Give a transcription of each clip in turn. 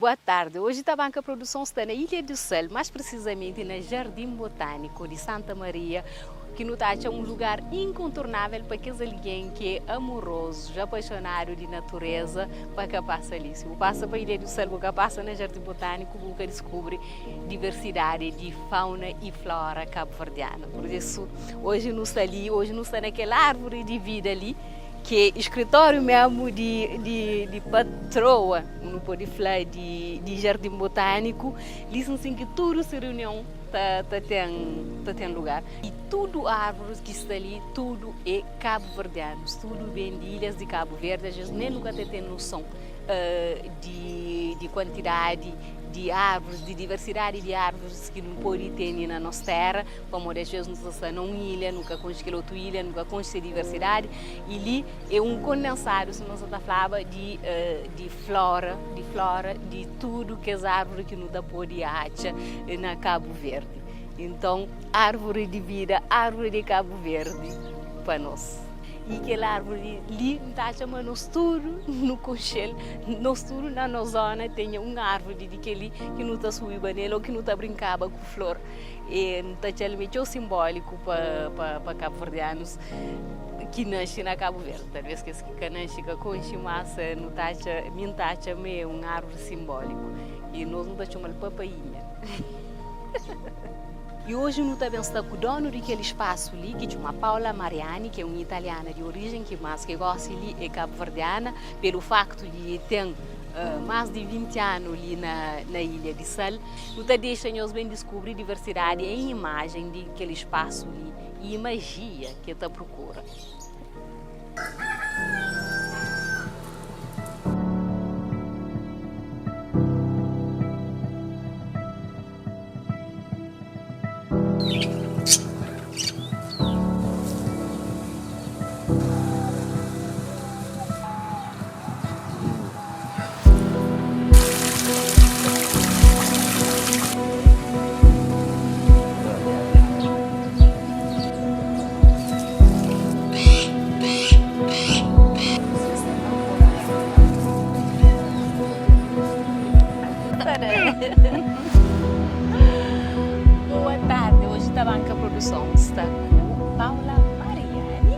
Boa tarde, hoje Tabanka Produção sta na Ilha do Sal, mais precisamente na Jardim Botânico de Santa Maria, ki nu ta atxa un lugar incontornável pa kes algen ki é amorosos, apaixonado di natureza pa ka pasa li. Si bu pasa pa Ilha do Sal bu ka pasa na Jardim Botânico bu ka diskubri diversidadi di fauna e flora kabuverdiana. Por isu, hoje nu sta li, hoje nu sta na kel árvore di vida li, ki é skritóriu mesmu di di di patroa, nu pode fla, di di Jardim Botâniku. Li sin ki tudu se reunion ta ta ten ta ten lugar. I tudu árvoris ki sta li, tudu é kabuverdianus, tudu ben di ilhas di Kabu Verdi. Às vezes nen nu ka ta ten noson di di kuantidadi di árvoris, di diversidadi di árvoris ki nu pode tene na nos téra. Pamodi às vezes nu ta sta na un ilha, nu ka konxe kel otu ilha, nu ka konxe se diversidadi, i li é un kondensadu, sima nu sa ta flaba, di di flora, di flora di tudu kes árvori ki nu ta pode atxa na Kabu Verdi. Inton, árvori di bida, árvori di Kabu Verdi pa nos. I kel árvori li, N ta atxa ma nos tudu nu konxe-l, nos tudu na nos zóna ten un árvori di kel-li ki nu ta subiba nel ô ki nu ta brinkaba ku flor. E N ta atxa-l ma é txeu sinbóliku pa kabuverdianus ki nasce na Kabu Verdi. Talvês kes ki ka nasce ka konxe, mas nu ta atxa, mi N ta atxa ma é un árvori sinbóliku. I nos nu ta txoma-l papainha. I oji nu ta ben sta ku donu di kel spasu li, ki txoma Paula Mariani, ki é un italiana di oríjen, ki mas ki gósi li é kabuverdiana, pelu faktu di e ten más di 20 anu li na Ilha di Sal. Nu ta dexa nhos ben diskubri diversidadi en imajen di kel spasu li i majia ki el ta prokura. Boa tarde, hoje Tabanka Produção sta ku Paula Mariani.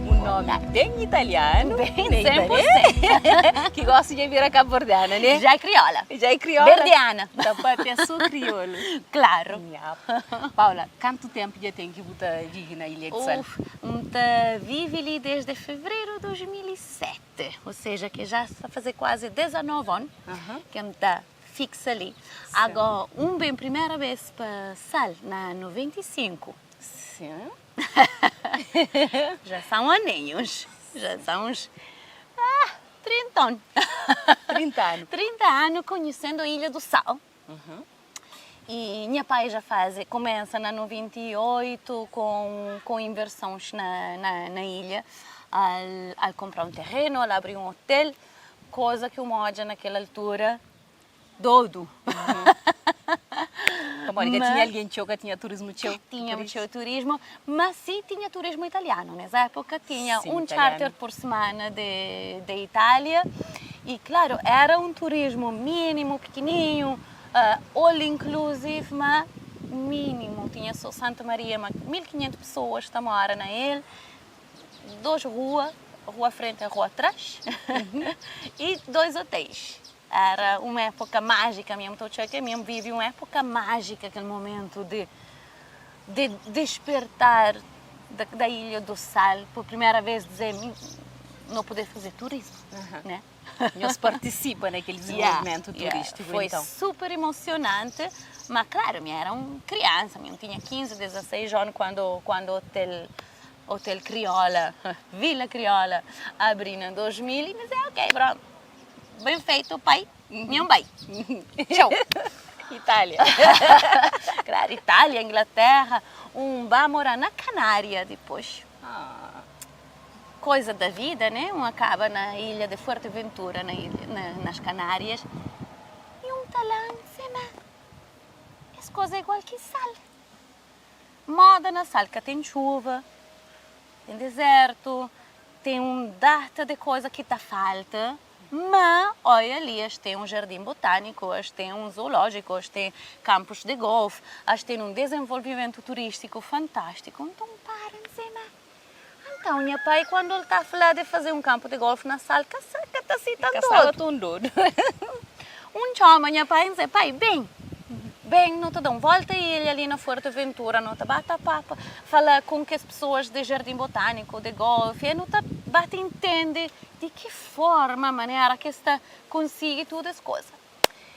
Um nome bem italiano. Bem, 100%. Que gosta de vira cabo-verdiana, né? Já é crioula. Já é crioula. Verdiana. Ta papia só crioulo. Claro. Yeah. Paula, quanto tempo já tem que bu ta vive na Ilha de Sal? Uf, N ta vive li desde fevereru de 2007, ou seja, que já sta fazer quase 19 ano que N ta fixa li. Agora, um bem primeira vez pa Sal na 95. Sim. Já são aninhos, já são uns 30 anos. 30 anos. 30 anos conhecendo a Ilha do Sal. E nha pai já faz, começa na 98 com inversões na ilha, al comprar um terreno, al abrir um hotel, coisa que o odja naquela altura doido. Pamodi ka tinha algen txeu, ka tinha turismu txeu. Ka tinha txeu turismu, mas si tinha turismu italianu. Nes époka tinha Sim, un italianu. charter por semana de Itália e, claro, era um turismo mínimo, pequenininho, all inclusive, mas mínimo. Tinha só Santa Maria, mas 1500 pessoas ta mora na el, dois rua, rua frente e rua atrás, e dois hotéis. Era uma época mágica mesmo, ta odja ke mesmo vive uma época mágica, aquele momento de despertar da Ilha do Sal, por primeira vez dizer, não poder fazer turismo, né? Nhos partisipa naquele desenvolvimento turístico, Foi então. super emocionante, mas claro, mi era um criança, mi tinha 15, 16 anos quando o hotel Crioula, Vila Crioula, abriu em 2000 e disse, ok, pronto, bem feito, pai, minha pai. Tchau. Itália. Claro, Itália, Inglaterra, um vai morar na Canária depois. Coisa da vida, né? Um acaba na ilha de Fuerteventura, na ilha, nas Canárias, e um tá lá em cima. Essa coisa é igual que sal. Moda na sal, que tem chuva, tem deserto, tem um data de coisa que tá falta. Ma, olha ali, es ten un jardin botâniku, es ten un zoolójiku, es ten kanpus di golf, es ten un dezenvolvimentu turístiku fantástiku. Nton, N para N dze, ma anton nha pai kuandu el ta fla di faze un kanpu di golf na Sal, ka sa ka ta si tan Ka staba dodu. ton dodu. Un txoma nha pai, N dze, Pai, ben, ben, nu ta da un volta ilha li na Fuerteventura, nu ta ba ta papa, fala ku kes pesoas di jardin botâniku, di golf, e nu ta ba ta intende Di ki forma, manera ki es ta konsigi tudu es koza.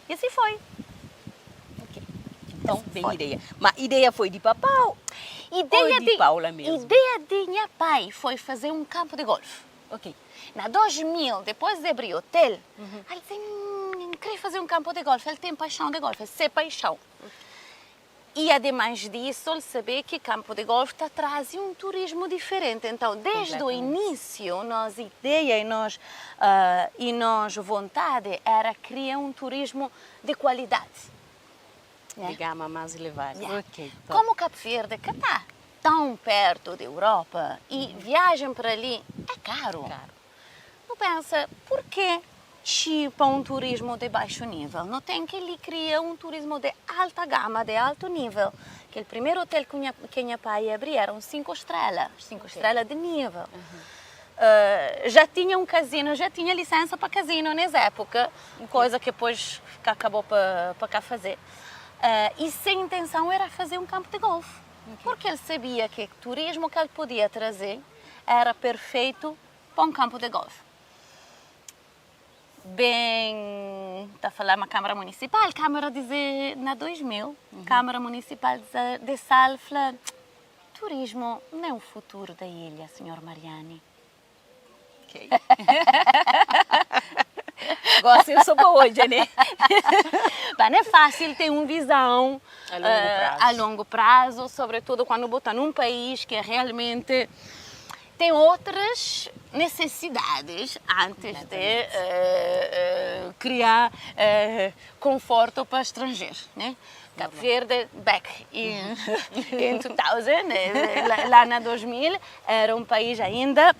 I si foi. Ok. Nton, ben ideia. Ma ideia foi di papá Ideia ô di Paula mesmu? Ideia di nha pai foi faze un kanpu di golf. Ok. Na 2000, dipôs di abri otel, el dise, N kre faze un kanpu di golf. El ten paixon di golf, é se paixon. E ademais disso, el sabê ki kampu di golf ta traze un turismu diferenti. Entãu, desdi o inísiu, nos ideia e nos e nos vontadi era kria un turismu di kualidadi. Di gama más elevadu. Ya. Ok, top. Komu Kabu Verdi ka ta tãu pertu di Europa e viajen para li é karu. Karu. Nu pensa, purkê txi pa un turismu di baixu nível? Nu ten ki li kria un turismu di alta gama, di altu nível. Kel primeru otel ku nha ki nha pai abri éra un sinku strela, sinku strela di nível. Já tinha un kazinu, já tinha lisensa pa kazinu nes épuka, koza ki depois ka akabó pa pa ka faze. I se intenson éra faze un kanpu di golf, purki el sabia ki turismu ki el podia traze éra perfeitu Pa un kanpu di golf. Ben ta fala ma Kamara Munisipal, Kamara dize na 2000, Kamara Munisipal di Sal fla, Turismu n'é un futuru da ilha, sinhor Mariani. Ok. Gosi é so pa odja, né? Ba n'é fásil ten un vizon A longu prazu. a longu prazu, sobretudu kuandu bu ta nun país ki realmenti Tem outras necessidades antes de criar conforto pa estrangeiros, né? Cabo Verde back in in 2000, lá na 2000, era um país ainda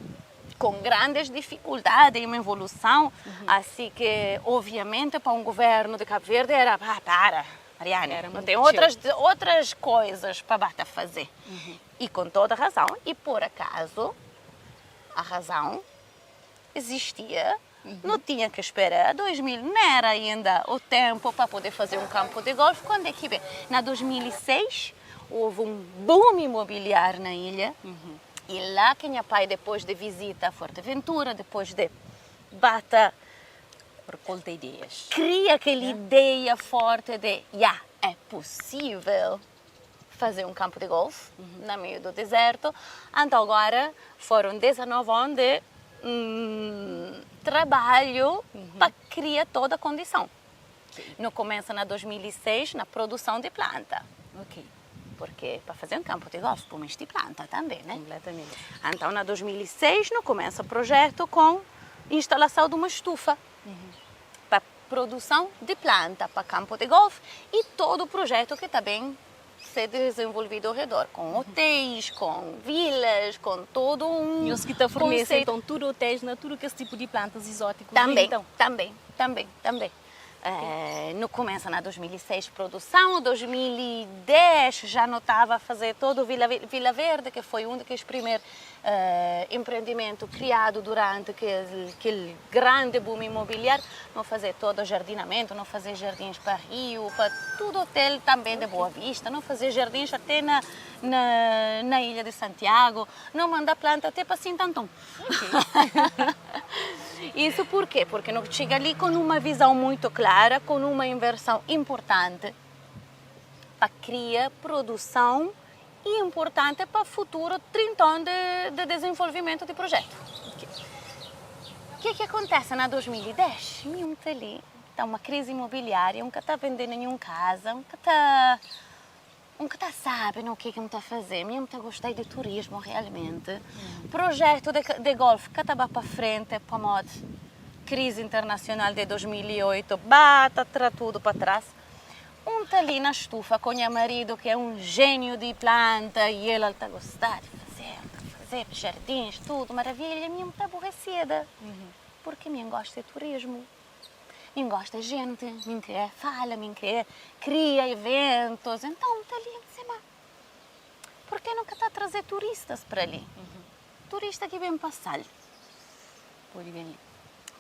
com grandes dificuldades e uma evolução, assim que obviamente pa um governo de Cabo Verde era, ah, para, Mariana, Era não muito tem txeu. outras outras coisas pa ba ta fazer. E com toda razão, e por acaso a razão existia, não tinha que esperar 2000, não era ainda o tempo para poder fazer um campo de golfe, quando é que vem? Na 2006 houve um boom imobiliário na ilha, e lá que nha pai depois de visita a Fuerteventura, depois de bata Recolta ideias. Cria aquela ideia forte de, ya, é possível fazer um campo de golfe na meio do deserto. Então agora foram 19 anos de trabalho para criar toda a condição. No começa na 2006 na produção de planta. Porque para fazer um campo de golfe, pô de planta também, né? Completamente. Então na 2006 no começa o projeto com instalação de uma estufa. Pa produção de planta pa campo de golfe e todo o projeto que ta ben ser desenvolvido ao redor, com hotéis, com vilas, com todo um E os ki ta fornece conceito. então tudo hotéis na tudo kes tipo di plantas exóticos li Também, então? também, também, também. No começa na 2006 produção, 2010 já no tava a fazer todo o Vila, Vila Verde, que foi um daqueles primeiros empreendimento criado durante kel, kel grande boom imobiliário, no fazer todo o jardinamento, no fazer jardins pa rio, pa tudo hotel também de Boa Vista, no fazer jardins até na, na, na Ilha de Santiago, no manda planta até pa Sintanton. Isso por quê? Porque no txiga li com uma visão muito clara, com uma inversão importante pa kria produção e importante pa futuro 30 anu de de desenvolvimento di projetu. Ke ki acontece na 2010? Mi un ta li, ta uma crise imobiliária, un ka ta vende nenhum casa, un ka ta Un ka ta sabe no ke ki N ta faze. Mi N ta gostei di turismu realmenti. Projetu de golf ka ta ba pa frenti pamodi krizi internasional di 2008 ba ta tra tudu pa tras. Un ta li na stufa ku nha maridu ki é un jéniu di planta i el el ta gosta di faze, el ta faze jardins tudu maravilha. Mi N ta aburesida. Porque mi N gosta di turismu, mi N gosta di jenti, mi N kre fala, mi N kre kria iventus, então N ta li N dise ma purke nu ka ta traze turistas pra li? Turista ki ben pa Sal Pode ben li.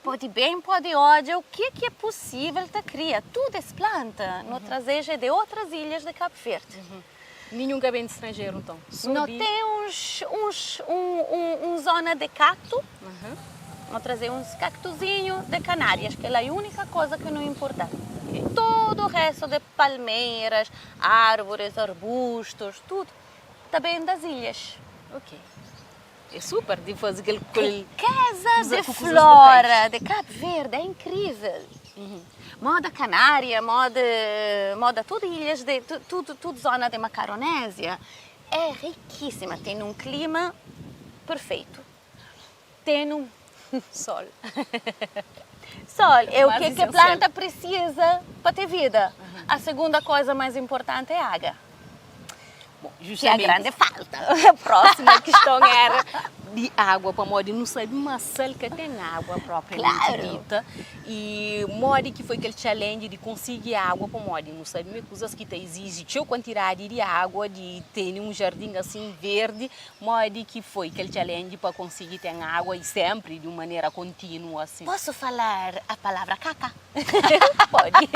Pode ben, pode odja o ke ki é pusível ta kria. Tudu es planta no traze ja de otras ilhas de Cabo Verde. Ninhun ka ben di stranjeru nton? Sô No di. ten uns, uns, un, un, un zona de cacto. No traze uns cactozinhu de Canárias, kel-la é únika koza ki no inporta. Tudu restu de palmeiras, árvores, arbustos, tudu ta ben das ilhas. Ok. É super di faze kel kel Rikeza kuza de ku kuzas lokais. flora de Cabo Verde é inkrivel. Moda Canária, moda moda tudu ilhas de tudu tudu zona de Macaronésia é rikíssima, ten un klima perfeitu, ten un Sol. Sol é o Mais ke ke esensial. planta prisiza pa ter vida. A segunda koza mais inportanti é aga. Bom, Que é a justamente grande falta. a próxima questão era de água, pamodi nu sabe ma Sal ka ten água propriamente Claro. dita e modi ki foi kel challenge di konsigi água, pamodi nu sabe ma é kuzas ki ta iziji txeu kuantidadi di água, di tene un jardin asin verdi, modi ki foi kel challenge pa konsigi ten água e sempri di un manera kontinua asin? Posso falar a palavra caca? Pode.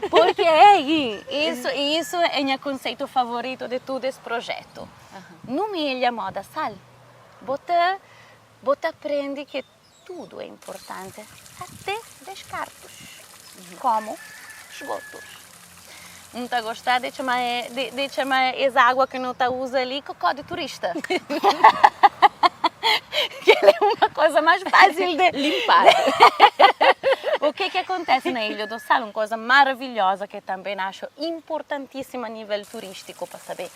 Porque é isso, isso é nha conceito favorito de tudo esse projeto. Numa ilha moda sal, bo ta, bo ta aprende que tudo é importante, até descartos, como esgotos. N ta gosta de txoma de, de txoma es água que no ta usa ali cocó de turista. Que é uma coisa mais fácil de Limpar. O que que acontece na Ilha do Sal? Uma coisa maravilhosa que também acho importantíssima a nível turístico para saber.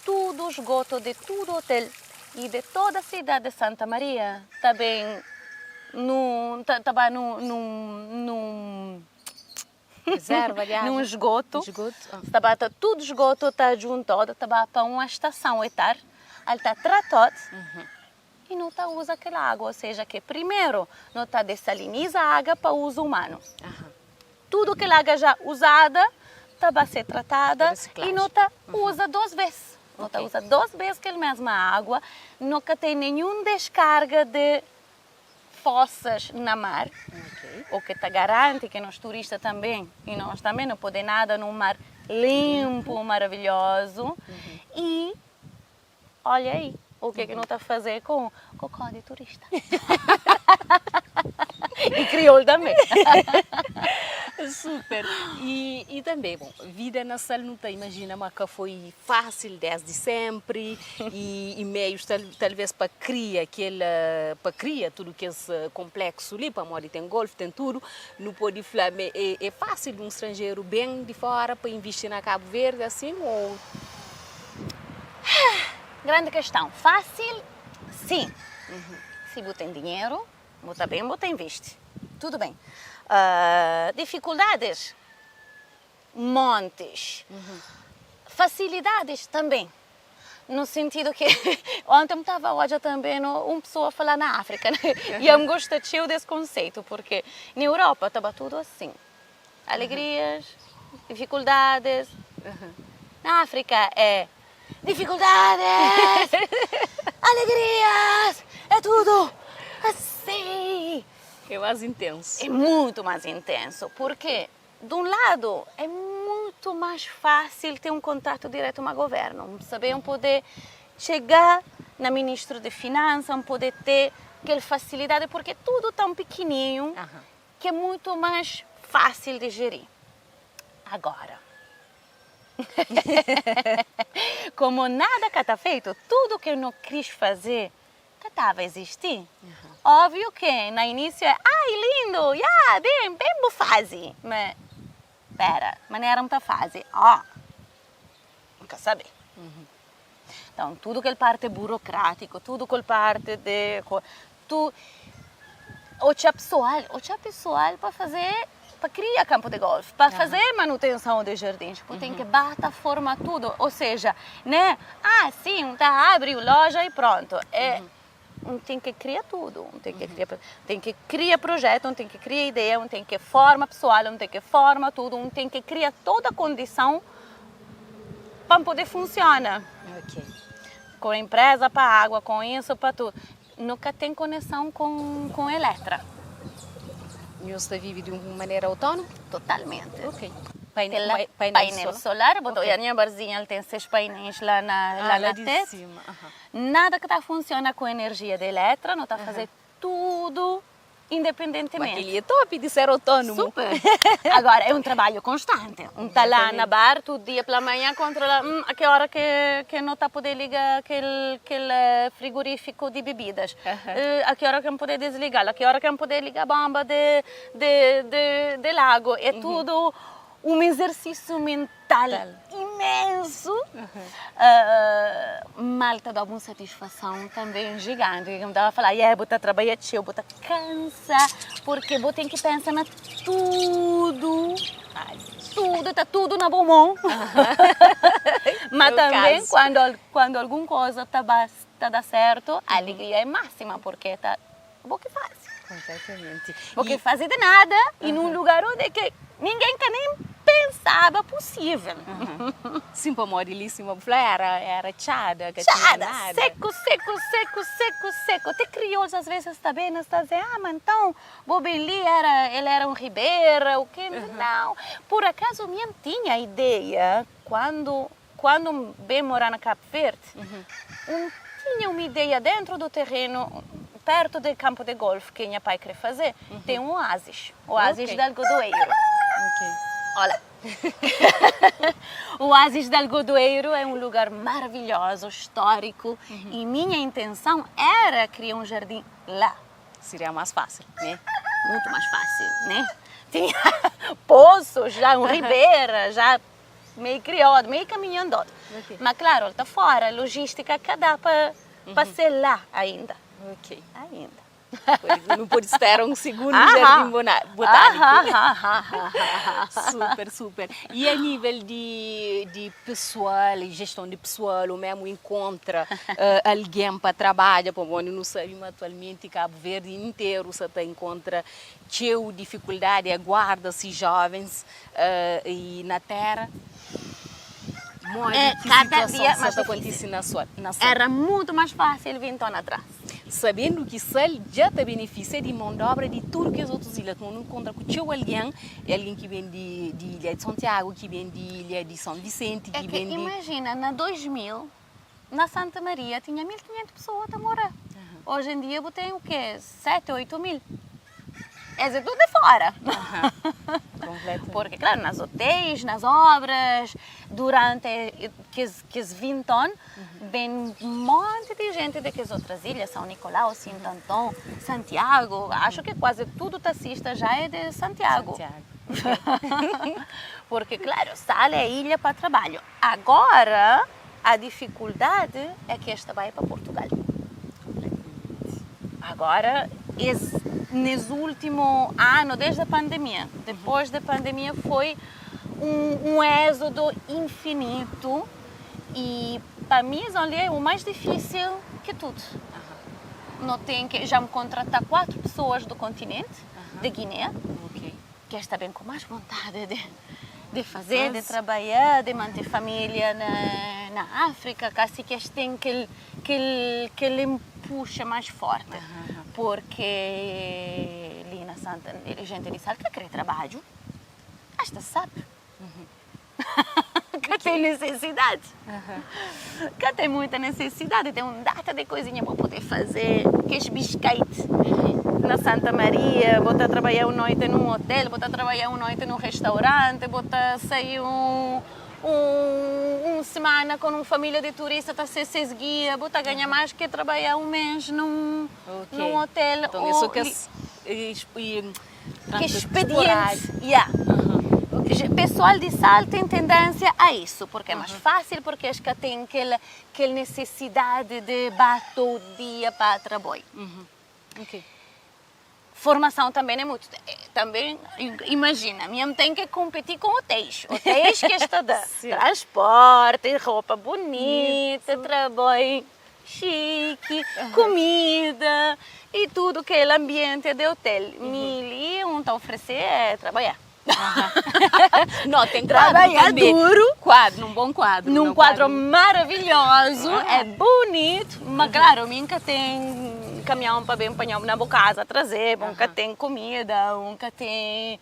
Tudo o esgoto de tudo hotel e de toda a cidade de Santa Maria também no, tá, tá no, num, num Reserva de água. num esgoto. Esgoto. Ah. Está tá, tudo esgoto está juntado, está para uma estação etar, ele está tratado e não está usa aquela água, ou seja, que primeiro não está dessaliniza a água para uso humano. Tudo aquela água já usada está a ser tratada Reciclagem. e não está usa duas vezes. Não está Ok. usa duas vezes aquela mesma água, nunca tem nenhum descarga de fossas na mar. O que te garante que nós turistas também, e nós também não podemos nada num mar limpo, maravilhoso. E olha aí, o que é que não está a fazer com cocó de turista. E crioulo também. Super. E também, bom, vida na Sal não te imagina, mas que foi fácil desde sempre e meios talvez para criar aquele, para criar tudo que esse complexo ali, para modo tem golfe, tem tudo, não pode falar, mas é fácil de um estrangeiro bem de fora para investir na Cabo Verde assim ou Grande questão. Fácil, sim. Se você tem dinheiro, você bem, você investe. Tudo bem. Dificuldades? Montes. Facilidades também. No sentido que ontem estava hoje também uma pessoa a falar na África, né? E eu gosto cheio desse conceito, porque na Europa estava tudo assim. Alegrias, dificuldades. Na África é dificuldades, alegrias, é tudo assim. É mais intenso. É muito mais intenso, porque, de um lado, é muito mais fácil ter um contato direto com o governo, saber poder chegar na ministro de Finanças, poder ter aquela facilidade, porque é tudo tão pequenininho que é muito mais fácil de gerir. Agora, como nada que está feito, tudo que eu não quis fazer, que estava a existir. Óbvio que no início é, ai, lindo, yeah, bem, bem boa fase. Mas, pera, mas não era muita fase. Ó, não quer saber. Então, tudo que é parte burocrático, tudo que é parte de... Tu, ou tinha pessoal, ou tinha pessoal para fazer, para criar campo de golfe, para fazer manutenção de jardins, tipo, tem que bater forma tudo, ou seja, né? Ah, sim, tá, abre loja e pronto. É Un ten ki kria tudu, un ten ki kria, ten ki kria projetu, un ten ki kria ideia, un ten ki forma pesoal, un ten ki forma tudu, un ten ki kria toda kondison pa N pode funsiona. Ok. Ku empresa pa água, ku isu pa tudu. Nu ka ten koneson ku Eletra. Nhos ta vive di un manera autónomu? Totalmenti. Ok. Painel, painel solar, bo ta oja nha barzinha, el ten ses painéis la na, la na tetu. Nada ki ta funsiona ku enerjia di Eletra, nu ta faze tudu independentemente. Ma kel-li é top di ser autónomu. Super! Agora, é un trabadju konstanti. Un ta la na bar tudu dia pela manhã kontrola, hum, a ki ora ke ke no ta pode liga kel kel frigorífiku di bebidas, a ki ora ke N pode desligal, a ki ora ke N pode liga bomba de de de de lagu. É tudu un izersísiu mental imensu, ma ta da-bu un satisfason tanbe jiganti. Ki N tava fala, yeah, bu ta trabadja txeu, bu ta kansa, purke bu ten ki pensa na tudu, tudu, ta tudu na bu mon. Ma tanbe kuandu kuandu algun koza ta ba ta da sertu, alegria é máxima, purke ta bo ki faze. Completamente. Bo ki faze de nada e num lugar onde ke ninguém ka nem pensaba possível. Sim, pamodi li sima bu fla era era txada, ka tinha Txada, nada. seku, seku, seku, seku, seku. Te krioulos às vezes ta ben es ta dze, ah, ma então bo ben li era el era um ribera, o quê? Não, por acaso mi N tinha ideia quando quando N ben mora na Cabo Verde, N tinha uma ideia dentro do terreno, perto de campo de golfe que nha pai kre faze, tem um oásis, oásis de algodoeiro. Olá. O oásis de algodoeiro é um lugar maravilhoso, histórico, e minha intenção era criar um jardim lá. Seria mais fácil, né? Muito mais fácil, né? Tinha poços, já um ribeira, já meio criado, meio caminho andado. Mas claro, ele está fora, logística ka dá pa pa ser lá ainda. Ok. Ainda. Não pode estar um segundo jardim botânico. Super, super. E a nível de, de pessoal, gestão de pessoal, ou mesmo encontra alguém para trabalhar, bom, não sabe, mas atualmente Cabo Verde inteiro só tá encontra txeu dificuldade, aguarda-se jovens E na tera, modi É ki kada situason dia sa más ta difísil. kontise na sua na sal? Éra mutu más fásil 20 anu atrás. Sabendu ki sal dja ta benefisia di mon d'obra di tudu kes otus ilha, kuma nu nkontra ku txeu algen, é algen ki ben di di ilha di Santiagu, ki ben di ilha di Son Visenti, É ki ke ben di. imajina, na 2000, na Santa Maria tinha 1500 pesoa ta mora. Oji en dia bu ten u ke? 7, 8 mil. Es é tudo de fora. Porque, claro, nas hotéis, nas obras, durante kes, kes 20 ano, vem um monte de gente de kes outras ilhas, São Nicolau, Santo Antão, Santiago. Acho que quase tudo taxista já é de Santiago. Santiago. Porque, claro, Sal é ilha para trabalho. Agora, a dificuldade é que esta vai para Portugal. Agora, esse, nesse último ano, desde a pandemia, depois da pandemia foi um, um êxodo infinito e para mim olha, é o mais difícil que tudo. Não tem que já me contratar quatro pessoas do continente, de Guiné, que está bem com mais vontade de, de fazer, de trabalhar, de manter família na, na África, casi que eles têm aquele, aquele, aquele empuxa mais forte. Porque ali na Santa, a gente ali sabe que quer trabalho, esta sabe. Que tem necessidade. Que tem muita necessidade, tem um data de coisinha para poder fazer, que é biscoito na Santa Maria, vou estar trabalhar uma noite num hotel, vou estar trabalhar uma noite num restaurante, vou estar sair um, um, um semana com uma família de turistas, tá ser seis guia, vou estar ganhar mais que trabalhar um mês num, num hotel. Então, isso que e, e, que expediente. Yeah. Pessoal de Sal tem tendência a isso, porque é mais fácil, porque acho que tem aquela, aquela necessidade de bater todo dia para trabalho. Formação também é muito. Também, imagina, mesmo tem que competir com hotéis. Hotéis que está dando transporte, roupa bonita, trabalho. xiki, kumida i tudu kel anbienti di otel. Mi li un ta oferese é trabadja. No, ten kuadru Trabadja tanbe. duru. Kuadru, nun bon kuadru. Nun kuadru maravilhozu, é bunitu, ma klaru mi N ka ten kamion pa ben panha-u na bu kaza traze-bu, N ka ten kumida, N ka ten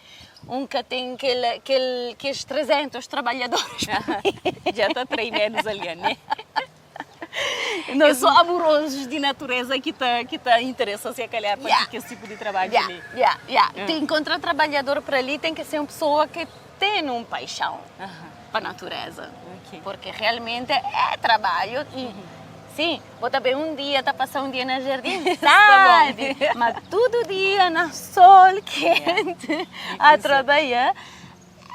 N ka ten kel kel kes 300 trabalhadores pa mi. Dja ta atrai ménus algen, ne? É só amorosos di natureza ki ta ki ta interesa se calhar pa Yeah. kes tipo di trabadju Yeah, li. yeah, yeah. Te encontra trabalhador para ali tem que ser uma pessoa que tem um paixão pa natureza. Porque realmente é trabalho e sim, bo ta bem um dia ta passa um dia na jardim, sabe? Mas todo dia na sol quente a trabalhar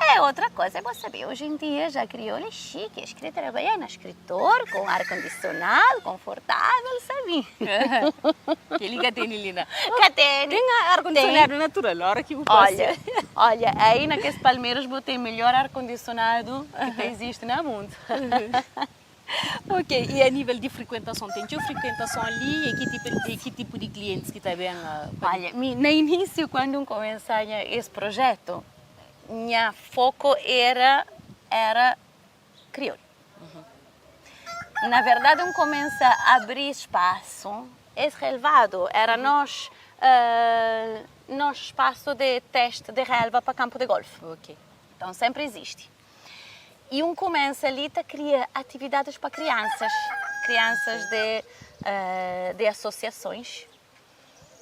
é outra coisa. É bom saber, hoje em dia já criou é chique, eles querem trabalhar no escritor com ar condicionado, confortável, sabe? Kel-li ka tene li na. Ka tene. Ten ar condicionado natural, ora ki bu pasa. Olha, olha, aí naqueles palmeiras bo tem melhor ar condicionado que ta existe na mundo. Ok, e a nível di frikuentason, ten txeu frikuentason li e ki tipo, e ki tipo di klientis ki ta ben pa li? Olha, mi na início quando N começa nha es projeto, nha foco era era kriolu. Na verdade N começa abri espaço, es relvado era nos nos espaço de teste de relva pa campo de golfe. Ok. Então sempre existe. E um começa ali ta kria atividades pa kriansas, kriansas de de asosiasons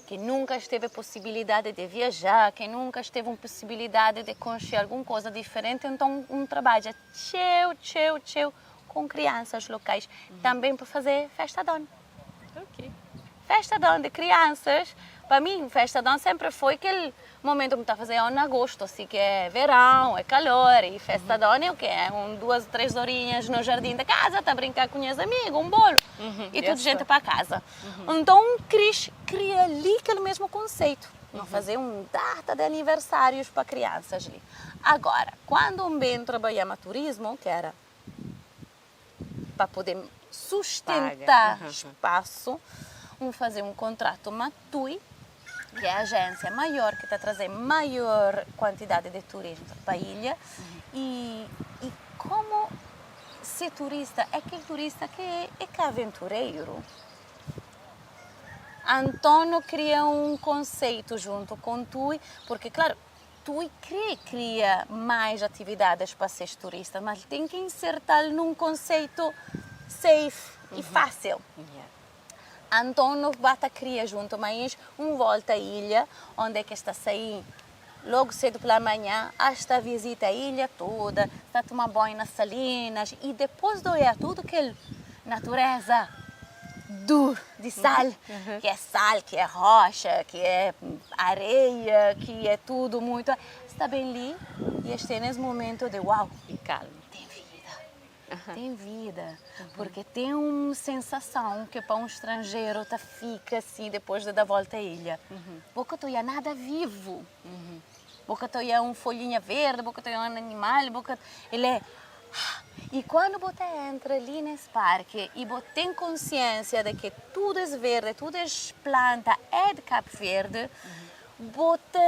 ki nunka es teve posibilidadi de viaja, ki nunka es teve un posibilidadi de konxe algun koza diferenti, enton un trabadja txeu, txeu, txeu kon kriansas lokais, tanben pa faze festa d'onu. Ok. Festa d'onu di kriansas, pa mi festa d'onu senpri foi kel momentu ki nu ta faze onu na agostu, asi ki é verão, é kalor, i festa d'onu é o ke? É un duas, três orinhas no jardim di kaza ta brinka ku nhas amigu, un bolu, i tudu jenti pa kaza. Nton N kris kria li kel mesmu konseitu, no faze un data di aniversárius pa kriansas li. Agora, kuandu N ben trabadja ma turismu, ki era pa pode sustenta spasu, N faze un kontratu ma Tui, ki é ajénsia maior ki ta traze maior kuantidadi di turismu pa ilha, i i komu se turista é kel turista ki é ka aventureiru. Anton nu kria un konseitu juntu kon Tui, purki klaru, Tui krê kria mais atividades pa ses turista, mas el ten ki inserta-l nun konseitu safe i fásil. Anton nu ba ta kria juntu ma es un volta ilha, onde é ki es ta saí logu sedu pela manhã, as ta vizita ilha toda, ta tuma banhu na salinas i depôs di oiá tudu kel natureza duru di sal, ki é sal, ki é rocha, ki é areia, ki é tudu muitu, sta ben li i es ten es momentu di uau, Di kalma. Ten vida, ten vida, porque ten un sensason ki pa un stranjeru ta fika si dipôs di da volta ilha, bo ka ta oia nada vivu, bo ka ta oia un folhinha verdi, bo ka ta oia un animal, bo ka, el é I kuandu bo ta entra li nes parki i bo ten konsiensia di ki tudu es verdi, tudu es planta é di Kabu Verdi, bo ta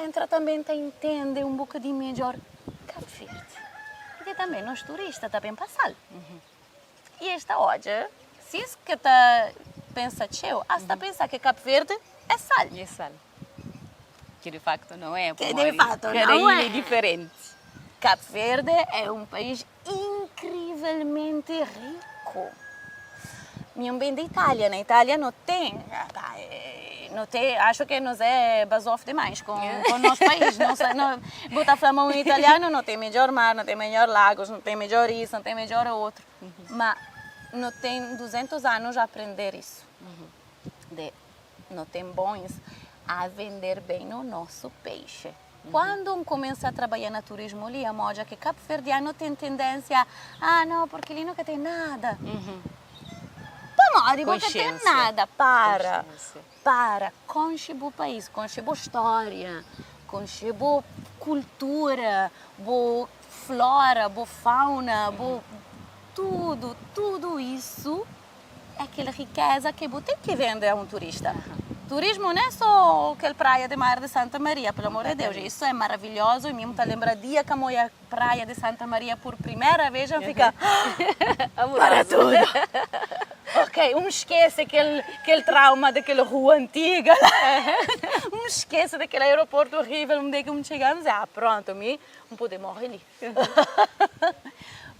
entra tanbe ta intende un bokadinhu midjor Kabu Verdi. Purki tanbe nos turista ta ben pasal i es ta odja, si es ka ta pensa txeu, as ta pensa ki Kabu Verdi é sal. É sal. Ki di faktu não é, Ki di pamodi faktu kada não ilha é é. diferenti. Cabo Verde é um país incrivelmente rico. Mi un ben di Itália, na Itália no ten, no ten, acho que nos é bazof demais com com nos país, no sa no, bo ta fla ma un italiano no ten midjor mar, no ten midjor lagos, no ten midjor isso, no ten midjor outro, ma no ten 200 anos a aprender isso, de No ten bons a vender bem o nosso peixe. Quando N começa a trabalhar na turismo li, N odja ki kabuverdianu ten tendência, ah, não, porque li nunca tem nada. Pamodi bo ka ten nada? Para, para, konxe bu país, konxe bu stória, konxe bu kultura, bu flora, bu fauna, bu tudo, tudo isso. É kel rikéza ki bu ten ki vende a un turista. Turismu n'é sô kel praia di mar di Santa Maria, pelo amor di Deus, isu é maravilhozu i mi N ta lenbra dia ki N oia praia di Santa Maria pur primera vez, N fika, Para tudu! Ok, N skese kel kel trauma di kel rua antiga la, N skese di kel aeroportu orivel undi ki N txiga, N dize, ah prontu, mi N pode morre li.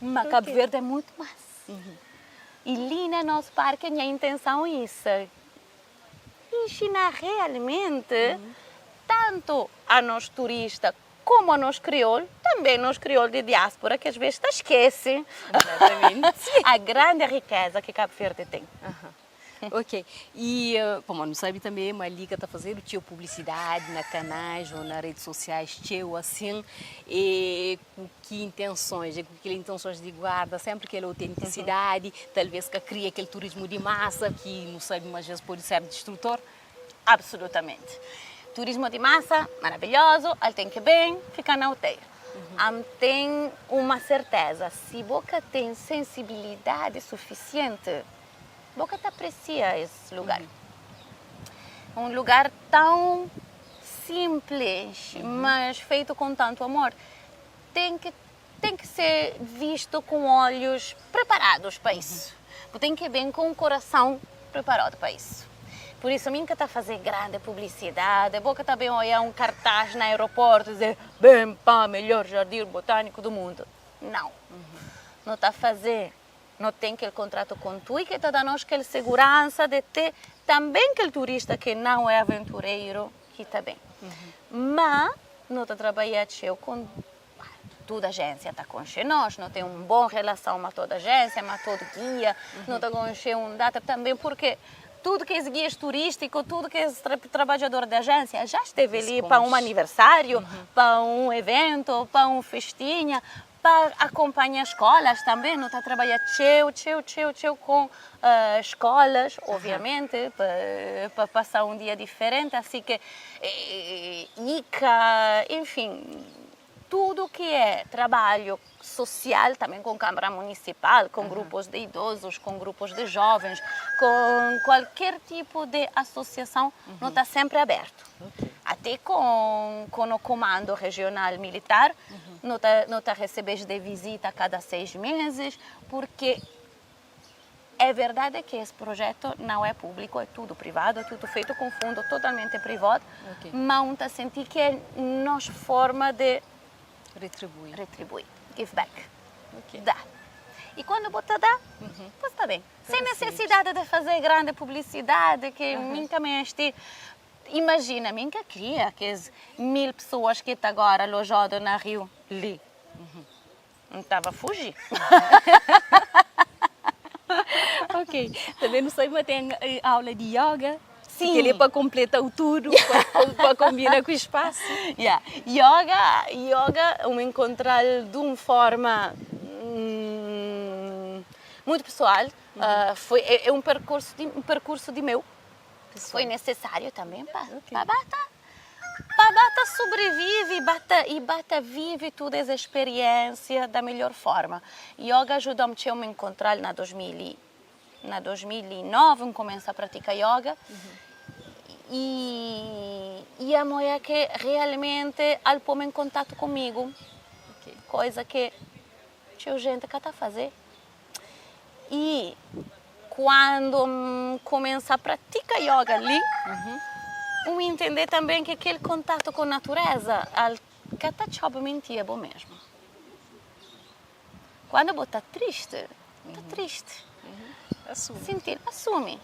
Ma Kabu Verdi é mutu más. I li na nos parki nha intenson é isa, inxina realmenti tantu a nos turista komu a nos kriol, tanbe nos kriol di diaspora ki asves ta skese a grandi rikeza ki Kabu Verdi ten. Ok, i pamodi nu sabe tanbe ma li ka ta fazedu txeu publisidadi na kanais ô na redes sosiais txeu asin, e ku ki intensons? É ku kel intensons di guarda senpri kel autentisidadi, talvês ka kria kel turismu di masa ki nu sabe ma asves pode ser distrutor? Absolutamenti. Turismu di masa, maravilhozu, el ten ki ben fika na hotel. Am ten uma serteza, si bo ka ten sensibilidadi sufisienti, Bo ka ta apresia es lugar. Un lugar tão simples, mas feito com tanto amor. Tem que tem que ser visto com olhos preparados pa isso. Bu tem que bem com o coração preparado pa isso. Por isso mi ka ta faze grande publicidade, bo ka ta bem oia um cartaz na aeroporto dizer bem pa melhor jardim botânico do mundo. Não. No ta faze No ten kel kontratu kon tui ke ta da nos kel seguransa de te tanben kel turista ke nau é aventureiru ki ta ben. Ma no ta trabaia txeu kon tudu ajénsia ta konxe nos, no ten un bon relason ma tudu ajénsia, ma tudu gia, no ta konxe un data tanben purke tudu kes gias turístiku, tudu kes trabadjador di ajénsia já steve li pa un aniversáriu, pa un eventu, pa un festinha, Pa akonpanha skolas tanbe, nu ta trabadja txeu, txeu, txeu, txeu ku skolas, obiamenti, pa pasa un dia diferenti, asi ke IKA, enfin, tudu ki é trabalhu sosial, tanbe ku kanbra munisipal, ku grupus di idozus, ku grupus di jovens, ku kualker tipu di asosiason, nu ta senpri abertu. Ate ku no kumandu rejional militar, No ta no ta recebes de visita cada 6 meses, porque é verdade que esse projeto não é público, é tudo privado, é tudo feito com fundo totalmente privado, okay. mas um ta senti que é nos forma de retribuir, retribuir, give back, okay. dá. E quando bota dá, tá está bem. Sem necessidade de fazer grande publicidade, que mim também este Imajina, mi N ka kria kes 1000 pesoas ki ta agora alojadu na Riu li. N tava fuji. Ok. Tanbe nu sabe ma ten aula di yoga. Sim. Kel-li é pa konpleta-u tudu, pa konbina ku spasu. Ya. Yoga, yoga un enkontra-l di un forma mutu pesoal. Foi, é un perkursu di, un perkursu di meu. Foi nesesáriu tanben pa pa ba ta pa ba ta sobrevive ba ta i ba ta vive tudu es speriénsia da melhor forma. Yoga ajuda-m txeu, N enkontra-l na 2000 i na 2009 N kumesa pratika yoga i i amo é ke realmente al pô-m en kontatu kumigu, koza ke txeu jente ka ta faze. I kuandu N kumesa pratika yoga li, N intende tanbe ki kel kontatu ku natureza al ka ta txoba mintia bo mesmu. Kuandu bo ta tristi, bo ta tristi. Sinti-l, asumi.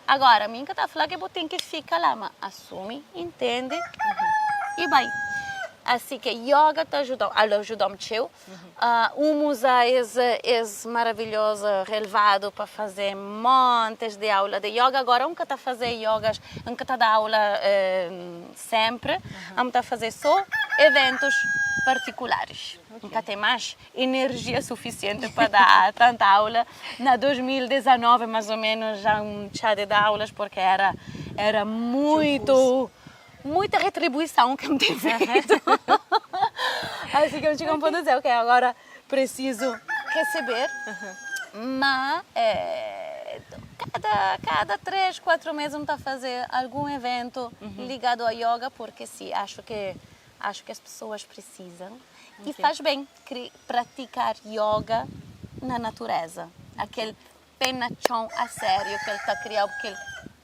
Agora, mi N ka ta fla ki bu ten ki fika la, ma asumi, intende i bai. Asi ki yoga ta ajuda-u, al ajuda-m txeu. Um uza es es maravilhozu relvadu pa faze montes di aula di yoga. Agora, un ka ta faze yogas, un ka ta da aula senpri, un ta faze so eventus partikularis. Un ka ten mas energia sufisienti pa da tanta aula. Na 2019, mas o menos, já N txa de da aulas porque era era muito muita retribuição que N ten feito. Assim que N txiga un pontu di dizer, ok, agora preciso receber, ma. Kada kada 3, 4 mês N ta faze algun eventu ligadu a yoga porque si acho que acho que as pessoas precisam e faz bem kre pratikar yoga na natureza aquel pé na txon a sério kel ta kriau kel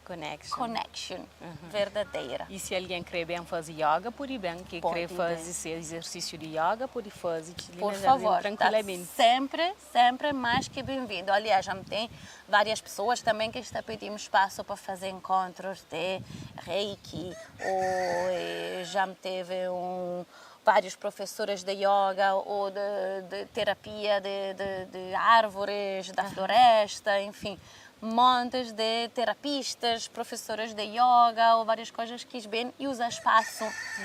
Connection. connection verdadeira. E si algen kre ben faze yoga pode ben, ke kre Pode ben. faze se exersísiu di yoga pode faze li Por na jardin favor, ta tranquilamente. sempre, sempre mais que bem-vindo. Aliás, já me tem várias pessoas também que está pedindo espaço para fazer encontros de reiki, ou já me teve um, vários professores de yoga ou de terapia de árvores, da floresta, enfim, montes de terapistas, professores de yoga ou várias coisas que bem e usa espaço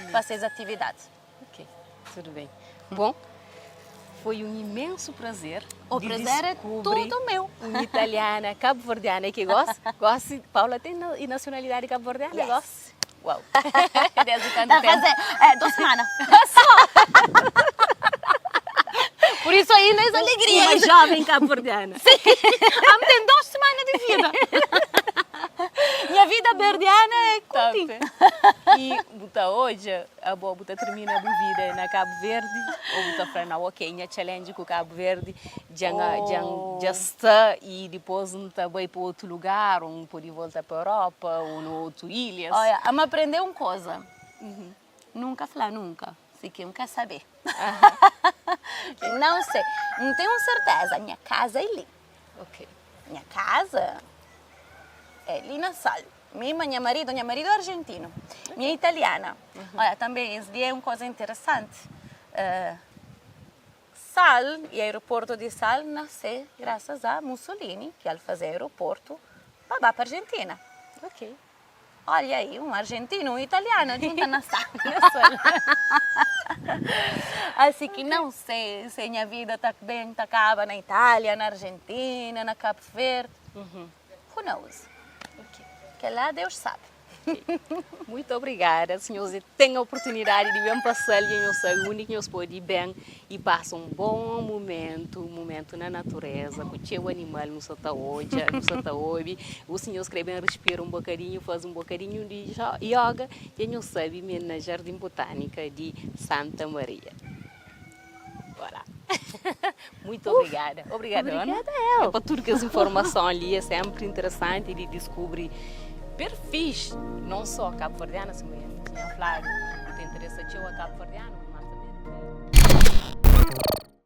para essas atividades. Ok, tudo bem. Bom, foi um imenso prazer O de prazer é descobrir todo meu. uma italiana cabo-verdiana que gosta. Gosta, Paula tem nacionalidade cabo-verdiana? Yes. Gosta? Uau! Desde quanto Tá tempo? fazer 2 semanas. Por isso ainda as alegrias. Uma jovem cabo-verdiana. Sim. Ah, tem 2 semanas de vida. Minha vida verdiana é curtinha. E buta hoje, a boa buta termina a vida na Cabo Verde, ou buta fala, não, ok, minha challenge com Cabo Verde, já, já, já está, e depois não tá vai para outro lugar, ou pode voltar para a Europa, ou no outro ilhas. Olha, a me aprender uma coisa. Nunca falar nunca, se quem quer saber. Não sei, não tenho certeza, minha casa é ali. Minha casa é ali na sala. Minha, minha marido é argentino, minha é italiana. Olha, também esse dia é uma coisa interessante. Sal e aeroporto de Sal nasceu graças a Mussolini, que ele fazia aeroporto para para a Argentina. Olha aí, um argentino, um italiano, junta na sala. Assim que não sei se minha vida tá bem, tá acaba na Itália, na Argentina, na Cabo Verde. Who knows? Que lá Deus sabe. Muito obrigada, senhores. Tem a oportunidade de bem passar ali, eu sei, o único que nós pode ir bem e passa um bom momento, um momento na natureza, com o seu animal no sataoja, no sataobi. O senhor escreve, respira um bocadinho, faz um bocadinho de yoga e não sabe, na Jardim Botânica de Santa Maria. Bora. Muito obrigada. Obrigada, Ana. Obrigada, eu. É para tudo que as informação ali é sempre interessante de descobrir perfis, não só cabo-verdiano, assim mesmo, tinha falado, que tem interesse a cabo-verdiano, mas também.